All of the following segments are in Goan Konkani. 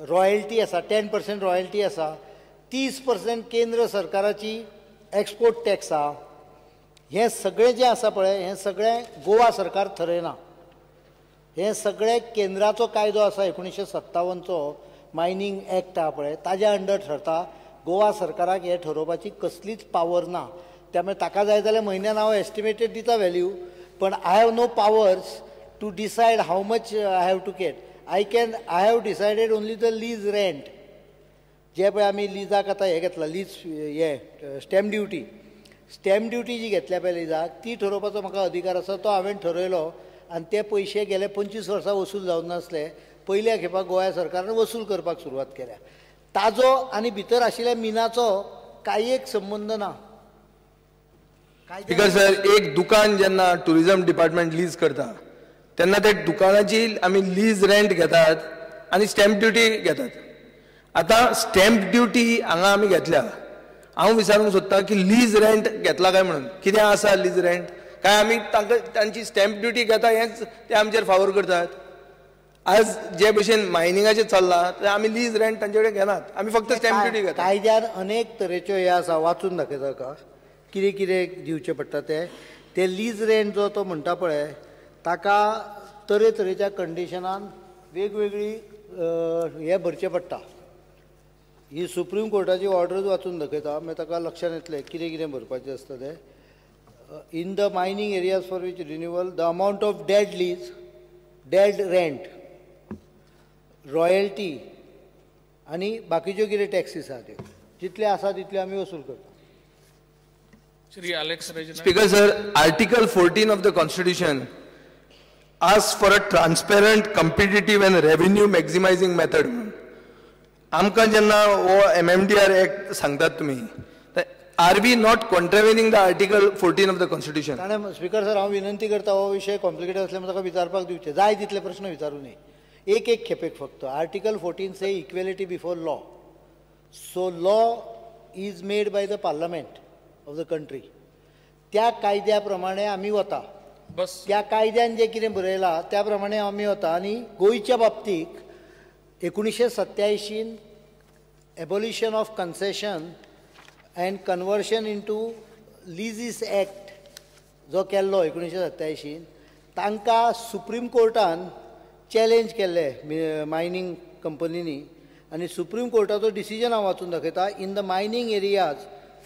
रॉयल्टी आसा, 10% रॉयल्टी आसा, 30% केंद्र सरकाराची एक्सपोर्ट टॅक्स आहा. हें सगळें जें आसा पळय, हें सगळें गोवा सरकार थरयना. हें सगळें केंद्राचो कायदो आसा, 1957चो मायनींग एक्ट आहा पळय, ताज्या अंडर ठरता. गोवा सरकाराक हें ठरोवपाची कसलीच पावर ना. त्यामुळे ताका जाय जाल्यार म्हयन्यान हांव एस्टिमेटेड दिता व्हॅल्यू, पण I have no powers to decide how much I have to get. I have decided only the lease rent. जे पळय आमी लिजाक आतां हें घेतला, लीज हें स्टॅम्प ड्युटी, स्टॅम्प ड्युटी जी घेतल्या पळय लिजाक, ती ठरोवपाचो म्हाका अधिकार आसा, तो हांवें ठरयलो. आनी ते पयशे गेले 25 वर्सां वसूल जावन नासले, पयल्या खेपाक गोंया सरकारान वसूल करपाक सुरवात केल्या. ताजो आनी भितर आशिल्ल्या मिनाचो कांय एक संबंद ना. स्पीकर सर, एक दुकान जेन्ना टुरिझम डिपार्टमेंट लीज करता तेन्ना त्या दुकानाची आमी लीज रेंट घेतात आनी स्टॅम्प ड्युटी घेतात. आतां स्टॅम्प ड्युटी हांगा आमी घेतल्या. हांव विचारूंक सोदता की लीज रेंट घेतला काय म्हणून, कितें आसा लीज रेंट? काय आमी तांकां तांची स्टॅम्प ड्युटी घेता हेंच ते आमचेर फावोर करतात? आज जे भशेन मायनिंगाचें चल्लां ते आमी लीज रेंट तांचे कडेन घेनात, आमी फक्त स्टॅम्प ड्युटी घेतात. कायद्यान अनेक तरेच्यो हे आसा, वाचून दाखयता का कितें कितें दिवचें पडटा तें. ते लीज रेंट जो तो म्हणटा पळय, ताका तरेतरेच्या कंडिशनान वेगवेगळी हें भरचें पडटा. ही सुप्रीम कोर्टाची ऑर्डरूच वाचून दाखयता, मागीर ताका लक्षांत येतलें कितें कितें भरपाचें आसता तें. In the mining areas for which renewal the amount of dead lease, dead rent, royalty आनी बाकीच्यो कितें टॅक्सीस आहा त्यो जितले आसा तितले आमी वसूल करता. Shri Alex Reginald. Speaker sir, article 14 of the constitution asks for a transparent, competitive and revenue maximizing method. आमकां जेन्ना हो MMDR act सांगतात तुमी, are we not contravening the article 14 of the constitution? ताणें स्पीकर सर, हांव विनंती करता, हो विशय कॉम्प्लिकेटेड असल्यामुळे ताका विचारपाक दिवचें, जाय तितले प्रश्न विचारूं न्ही, एक एक खेपेक फक्त. Article 14 say equality before law. So law is made by the parliament of the country. त्या कायद्या प्रमाणे आमी वता, बस त्या कायद्यान जें कितें बरयलां त्या प्रमाणे आमी वता. आनी गोंयच्या बाबतीक 1987 abolition of concession and conversion into leases act जो केल्लो 1987, तांकां सुप्रीम कोर्टान चॅलेंज केल्लें मायनींग कंपनींनी. आनी सुप्रीम कोर्टाचो डिसिजन हांव वाचून दाखयता. In the mining areas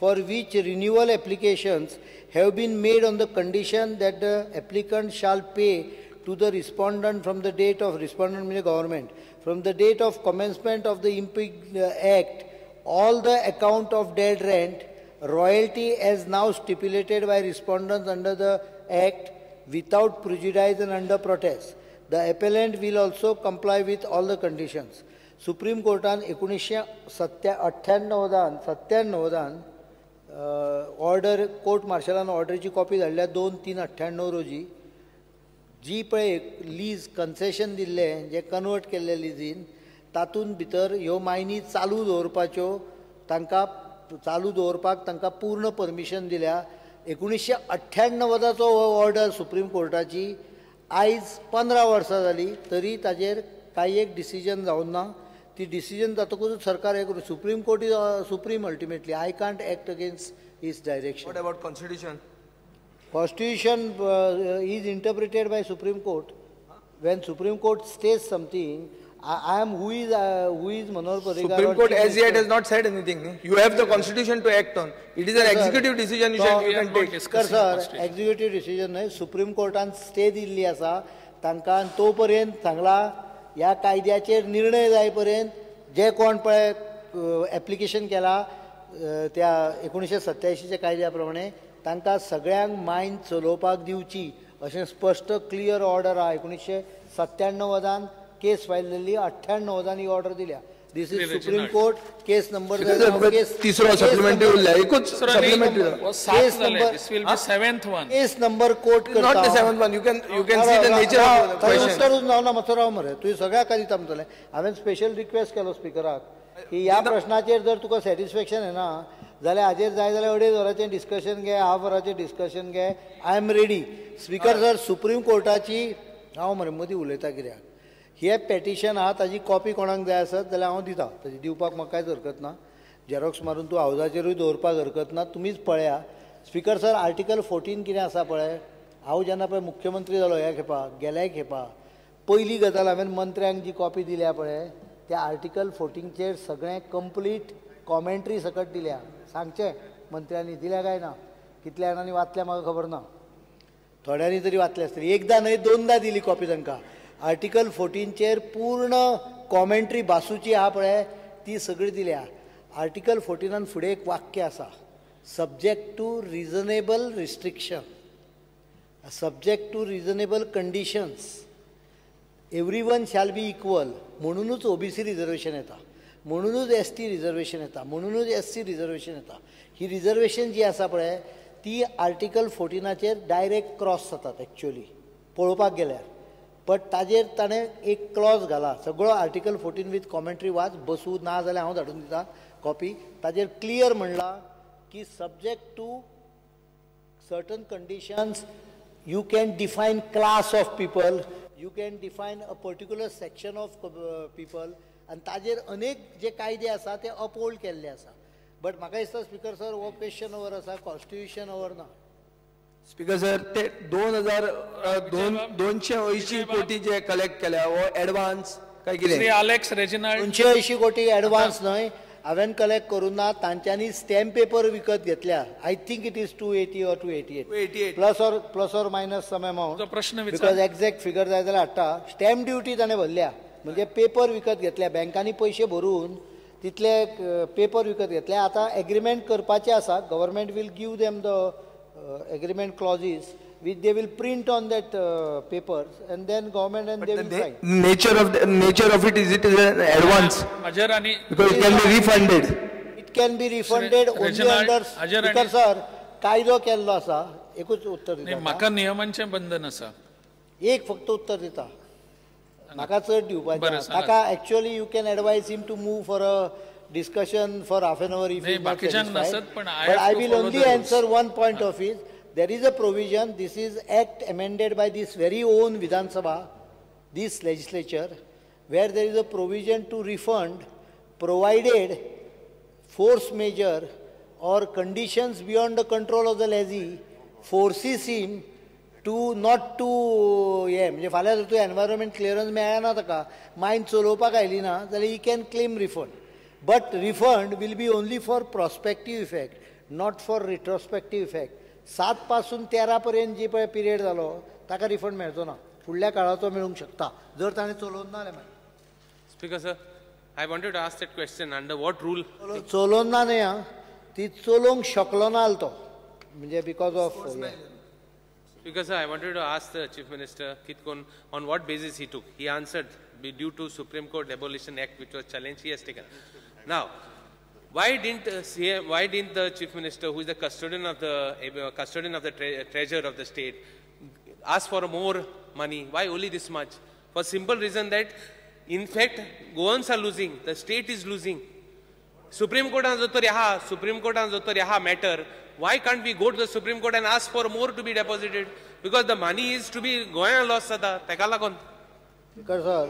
for which renewal applications have been made on the condition that the applicant shall pay to the respondent from the date of respondent means government, from the date of commencement of the impugned act, all the account of dead rent, royalty as now stipulated by respondents under the act without prejudice and under protest. The appellant will also comply with all the conditions. Supreme Courtan 1997 order court मार्शलान ऑर्डरीची copy धाडल्या 2/3/98 रोजी. जी पळय लीज कन्सेशन दिल्लें जें कन्वर्ट केल्लें लिजीन, तातूंत भितर ह्यो मायनी चालू दवरपाच्यो, तांकां चालू दवरपाक तांकां पूर्ण परमिशन दिल्या. 1998चो हो ऑर्डर सुप्रीम कोर्टाची, आयज 15 वर्सां जालीं तरी ताजेर कांय एक डिसिजन जावन ना. ती डिसिजन जातकूच सरकार हें करूं. Supreme court is supreme ultimately. I can't act against his direction. What about constitution? Constitution is interpreted by Supreme Court. When Supreme Court states something, I am who is Manohar Parrikar. Supreme Court as yet has not said anything. You have the constitution to act on. It is an executive decision you can take. Sir, executive decision न्हय, सुप्रीम कोर्टान स्टे दिल्ली आसा तांकां. तो पर्यंत सांगला ह्या कायद्याचेर निर्णय जाय पर्यंत जे कोण पळय एप्लिकेशन केला त्या 1987च्या कायद्या प्रमाणे तांकां सगळ्यांक मायन चलोवपाक दिवची अशें स्पश्ट क्लियर ऑर्डर आहा. 1997 केस फायल जाल्ली, 98 ही ऑर्डर दिल्या. This is supreme court case number तिसरो सप्लिमेंटरी उरला, एकूच supplementary case number, case number quote करता. Not the seventh one. You can see the nature of the question. उत्तरूच ना मातसो राव मरे, तुवें सगळ्याक दिता म्हणटलें. हांवें स्पेशल रिक्वेस्ट केलो स्पिकराक की ह्या प्रश्नाचेर जर तुका सॅटिस्फॅक्शन येना जाल्यार हाजेर जाय जाल्यार 2.5 वरांचें डिस्कशन घे, हाफ वराचें डिस्कशन घे. I am ready. Speaker sir, supreme कोर्टाची हांव मरे मदीं उलयता कित्याक, हे पेटिशन आहा ताजी कॉपी कोणाक जाय आसत जाल्यार हांव दिता, ताजी दिवपाक म्हाका कांयच हरकत ना. झेरॉक्स मारून तूं हावजाचेरूय दवरपाक हरकत ना, तुमीच पळया. स्पीकर सर, आर्टिकल 14 कितें आसा पळय, हांव जेन्ना पळय मुख्यमंत्री जालो ह्या खेपा, गेल्याय खेपा, पयली गजाल हांवें मंत्र्यांक जी कॉपी दिल्या पळय त्या आर्टिकल 14चेर सगळें कंप्लीट कॉमेंट्री सकट दिल्या. सांगचें मंत्र्यांनी दिल्या काय ना, कितल्या जाणांनी वाचल्या म्हाका खबर ना, थोड्यांनी तरी वाचले आसतली. एकदां न्हय दोनदां दिली कॉपी तांकां. आर्टिकल 14चेर पूर्ण कॉमेंट्री बासूची आहा पळय ती सगळी दिल्या. आर्टिकल 14 फुडें एक वाक्य आसा, subject to reasonable restriction, subject to reasonable conditions, everyone shall be equal. म्हणुनूच ओबीसी रिजर्वेशन येता, म्हणुनूच एस टी रिजर्वेशन येता, म्हणुनूच एस सी रिजर्वेशन येता. ही रिजर्वेशन जी आसा पळय ती आर्टिकल 14चेर डायरेक्ट क्रॉस जातात एक्चुअली पळोवपाक गेल्यार. बट ताजेर ताणें एक क्लॉज घाला, सगळो आर्टिकल 14 विथ कॉमेंट्री वाच, बसूं ना जाल्यार हांव धाडून दिता कॉपी. ताजेर क्लियर म्हणलां की subject to certain conditions you can define class of people, you can define a particular section of people, आनी ताजेर अनेक जे कायदे आसा ते अपहोल्ड केल्ले आसा. बट म्हाका दिसता स्पीकर सर हो क्वेश्चन ओवर आसा, कॉन्स्टिट्युशन ओवर ना. स्पीकर सर, ते 2280 कोटी जे कलेक्ट केल्या हो एडवान्स काय कितें? Shri Alex Reginald. 280 कोटी एडवान्स न्हय, हांवें कलेक्ट करूं ना, तांच्यांनी स्टॅम्प पेपर विकत घेतल्या. I think it is 280 or 288 plus or minus some amount, प्रश्न because exact figure जाय जाल्यार हाडटा. स्टॅम्प ड्युटी ताणें भरल्या, म्हणजे पेपर विकत घेतल्या, बँकांनी पयशे भरून तितले पेपर विकत घेतले. आतां एग्रीमेंट करपाचें आसा, government will give them the agreement clauses which they will print on that papers and then government and they will sign. Nature of it is it is an advance. Because it can be refunded. It can be refunded only under Speaker sir, कायदो केल्लो आसा. एकूच उत्तर दिता, म्हाका नियमांचें बंधन आसा, एक फक्त उत्तर दिता, म्हाका चड दिवपाचें. ताका actually you can advise him to move for a discussion for half an hour if he is not satisfied. But I will only answer one point of his. There is a provision, this is act amended by this very own Vidhan Sabha, this legislature, where there is a provision to refund provided force majeure or conditions beyond the control of the lessee forces him to not to हे म्हणजे फाल्यां जर तूं एनवायरमेंट क्लियरन्स मेळना ताका, मायन चलोवपाक आयली ना जाल्यार he can claim refund. But refund will be only for prospective effect, not for retrospective effect. 7 पासून 13 पर्यंत जी पळय पिरियड जालो ताका रिफंड मेळचो ना, फुडल्या काळाचो मेळूंक शकता जर ताणें चलोवन ना जाल्यार. Speaker sir, I wanted to ask that question, under what rule? चलोवन ना न्हय आं, ती चलोवंक शकलो ना तो, म्हणजे because of. Speaker sir, I wanted to ask the Chief Minister Kitkon on what basis he took. He answered due to Supreme Court Abolition Act which was challenged, he has taken. Now, why didn't the Chief Minister, who is the custodian of the treasure of the state, ask for more money? Why only this much? For simple reason that, in fact, Goans are losing, the state is losing. Supreme Court matter. Why can't we go to the Supreme Court and ask for more to be deposited? Because the money is to be Goa lost जाता, ताका लागून. Speaker sir,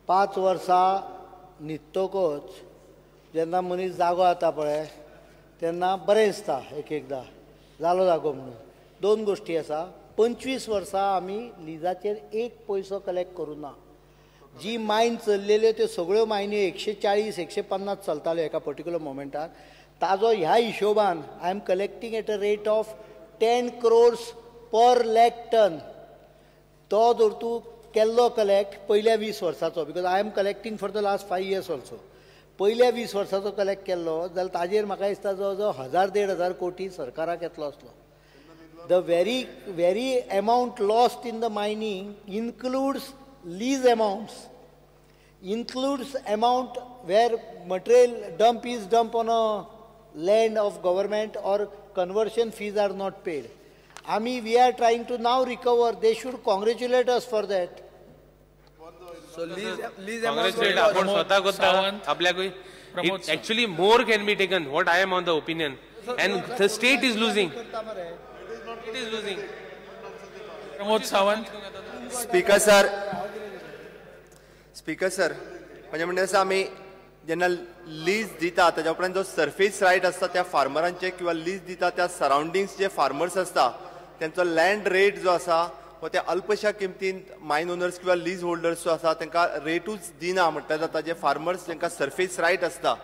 5 वर्सां न्हिदतकच जेन्ना मनीस जागो जाता पळय तेन्ना बरें दिसता, एक एकदां जालो जागो म्हणून. 2 गोश्टी आसा, 25 वर्सां आमी लिजाचेर एक पयसो कलेक्ट करूं ना. जी मायन चल्लेल्यो त्यो सगळ्यो मायन्यो 140 150 चलताल्यो एका पर्टिक्युलर मोमेंटाक. ताजो ह्या हिशोबान I am collecting at a rate of 10 crores per lakh ton. तो जर तूं केल्लो कलेक्ट पयल्या 20 वर्साचो, because I am collecting for the last 5 years also, पयल्या 20 वर्साचो कलेक्ट केल्लो जाल्यार ताजेर म्हाका दिसता जवळ जवळ 1000 1500 कोटी सरकाराक येतलो आसलो. The very very amount lost in the mining includes lease amounts, includes amount where material dump is dump on a land of government or conversion fees are not paid. Ami, we are trying to now recover. They should congratulate us for that. So lease amount actually more can be taken. What I am on the opinion, and the state is losing. It is losing. Pramod Sawant. Speaker sir, speaker sir, म्हणजे म्हणणें आसा आमी जेन्ना लीज दिता ताच्या उपरांत जो सर्फेस रायट आसता त्या फार्मरांचे किंवा लीज दिता त्या सरावंडिंग्स जे फार्मर्स आसता तेंचो लँड रेट जो आसा हो त्या अल्पशा किमतीन मायन ओनर्स किंवा लीज होल्डर्स जो आसा तांकां रेटूच दिना म्हटल्यार जाता. जे फार्मर्स तांकां सर्फेस रायट आसता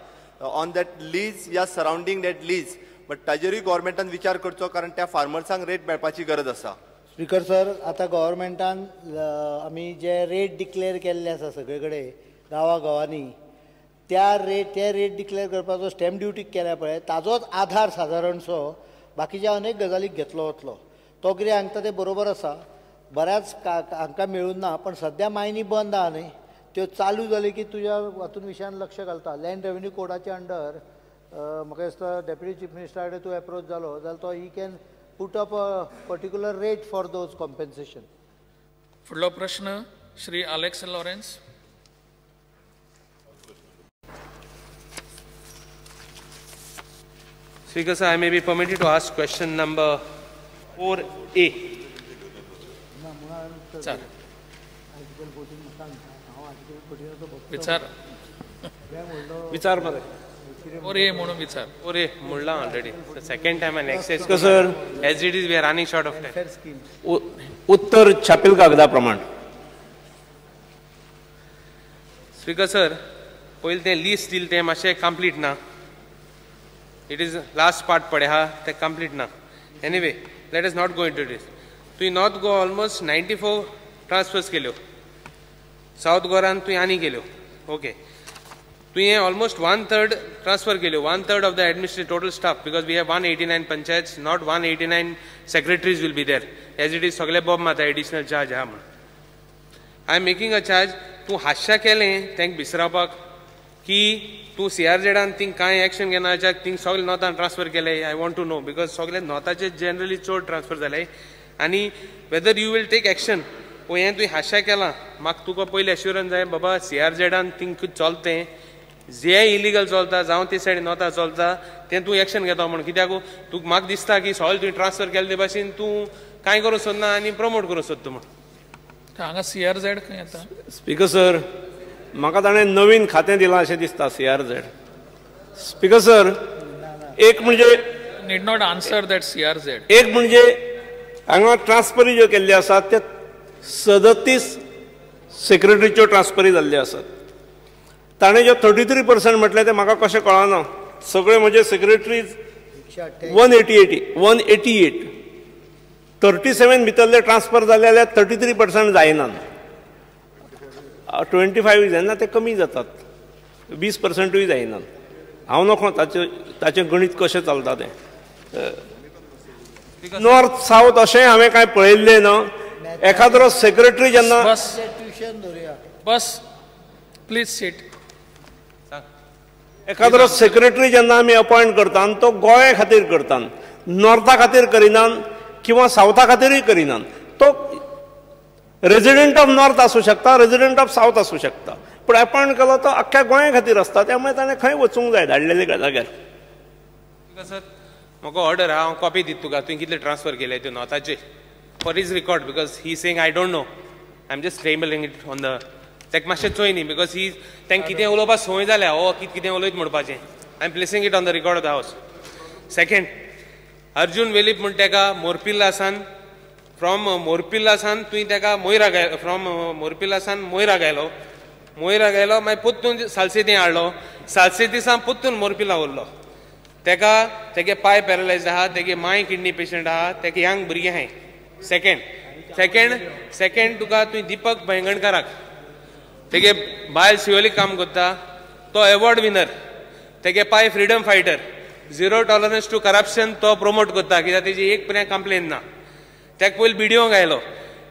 ऑन that lease या सरावंडींग that lease, but ताजेरूय गव्हर्मेंटान विचार करचो कारण त्या फार्मर्सांक रेट मेळपाची गरज आसा. स्पीकर सर, आतां गव्हर्मेंटान आमी जे रेट डिक्लेअर केल्ले आसा सगळे कडेन गांवा गांवांनी, त्या रेट ते रेट डिक्लेअर करपाचो स्टॅम्प ड्युटीक केल्या पळय ताजोच आधार सादारणसो बाकीच्या अनेक गजालीक घेतलो वतलो. तो कितें सांगता तें बरोबर आसा, बऱ्याच हांकां मेळून ना, पण सद्या मायनी बंद आहा न्ही, त्यो चालू जाल्यो की तुज्या हातून विशयान लक्ष घालता. लँड रेवेन्यू कोडाच्या अंडर म्हाका दिसता डेप्युटी चीफ मिनिस्टरा कडेन तूं एप्रोच जालो जाल्यार तो he can put up a particular rate for those compensation. फुडलो प्रश्न Shri Alex Lawrence. Speaker sir, I may be permitted to ask question number 4A. Sir. विचार विचार मरे 4A म्हणून विचार. 4A म्हणला already. The second time an excess. Speaker sir, as it is we are running short of time. उत्तर छापील कागदा प्रमाण. स्पीकर सर, पयलीं तें लिस्ट दिलें तें मातशें कंप्लीट ना. It is last part पळय आहा तें कंप्लीट ना. Anyway, let us not go into this. तुवें नॉर्थ गोवा ऑलमोस्ट 94 ट्रान्सफर्स केल्यो, सावथ गोवान तुवें आनी केल्यो. ओके, तुवें ऑलमोस्ट 1/3 ट्रान्सफर केल्यो, 1/3 of the administrative total staff, because we have 189 panchayats, not 189 secretaries will be there. As it is सगळे बोब मारता एडिशनल चार्ज आहा म्हूण. I am making a charge. तूं हादशा केलें तांकां विसरावपाक की तूं सीआरझेडान थिंग कांय एक्शन घेना जाल्यार थिंग सगळे नॉर्थान ट्रान्सफर केले. I want to know because सगळे नॉर्थाचे जनरली चड ट्रान्सफर जाले आनी whether you will take action. हें तुवें हादशा केलां, म्हाका तुका पयलीं एश्युरन्स जाय बाबा सीआरझेडान थिंग चलता तें जे इलिगल चलता जावं ते सायडीन नॉर्था चलता तें तूं एक्शन घेता म्हूण. कित्याक तुका म्हाका दिसता की सगळें तुवें ट्रान्सफर केल्ले भाशेन तूं कांय करूंक सोदना आनी प्रमोट करूंक सोदता म्हूण. हांगा सीआरझेड खंय येता? स्पीकर सर, म्हाका ताणें नवीन खातें दिलां अशें दिसता सीआरझेड. स्पीकर सर, एक म्हणजे need not answer that CRZ. एक म्हणजे हांगा ट्रान्सफरी ज्यो केल्ल्यो आसात ते 37 सेक्रेटरीच्यो ट्रान्सफरी जाल्ल्यो आसात. ताणें ज्यो 33% म्हटलें तें म्हाका कशें कळना. सगळे म्हजे सेक्रेटरीज 188 37 भितरले ट्रान्सफर जाले जाल्यार 33% जायना, 25 जायना, ते कमी जातात, 20%ूय जायना. हांव नकळो ताचें गणीत कशें चलता तें. नॉर्थ सावथ अशें हांवें कांय पळयल्लें ना. एखाद्रो सेक्रेटरी जेन्ना बस प्लीज सीट. एखाद्रो सेक्रेटरी जेन्ना आमी अपॉयंट करता तो गोंया खातीर करता, नॉर्था खातीर करिनात किंवा सावथा खातीरूय करिनात. तो रेजिडंट ऑफ नॉर्थ आसूं शकता, रेजिडंट ऑफ सावथ आसूं शकता, पूण अपॉयंट केलो तो अख्ख्या गोंया खातीर आसता. त्यामुळे ताणें खंय वचूंक जाय धाडलेले जाग्यार. सर, म्हाका ऑर्डर आहा, हांव कॉपी दिता तुका तुवें कितले ट्रान्सफर केले त्यो नॉर्थाचे for his record, because he saying I don't know, I am just tabling it on the. ताका मातशें चोय न्ही, because ही तांकां कितें उलोवपाक संवय जाल्या, हो कितें उलयत म्हणपाचें. I am placing it on the record of the house. Second, Arjun Velip म्हूण ताका मोरपिल्लासान, फ्रॉम मोरपिल्लासान तुवें ताका मोयरा गायलो, फ्रॉम मोरपिल्लासान मोयरा गायलो, मोयरा गायलो, मागीर पोत्तून सालसेती हाडलो, सालसेती सावन पोत्तून मोरपिल्ला उरलो. ताका तेगे पाय पॅरलायज आहा, तेगे मांय किडनी पेशंट आहा, तेका यंग भुरगें आहाय. सेकेंड सेकेंड सेकेंड तुका तुवें दीपक बैंगणकाराक, तेगे बायल सियोली काम करता, तो एवॉर्ड विनर, तेगे पाय freedom fighter, zero tolerance to corruption तो प्रमोट करता, कित्याक तेजी एक पर्यंत कंप्लेन ना. तेका पयलीं बिडिओंक आयलो,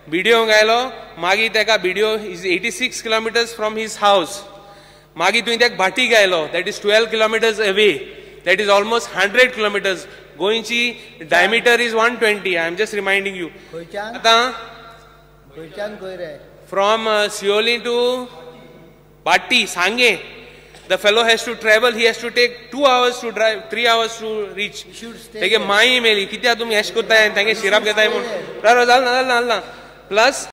बिडिओंक आयलो, मागीर तेका BDO is 86 kilometres from his house. मागीर तुवें तेका भाटीक आयलो, that is 12 kilometres away, that is almost 100 kilometres. गोंयची diameter is 120. I am just reminding you. आतां from Siolim to Bhati Sanguem, the fellow has to travel, he has to take 2 hours to drive, 3 hours to reach. तेगे माई मेली, कित्याक तुमी अशें करताय आनी तेंगे शिराप घेताय म्हूण. जालें ना, जालें ना, जालें ना. प्लस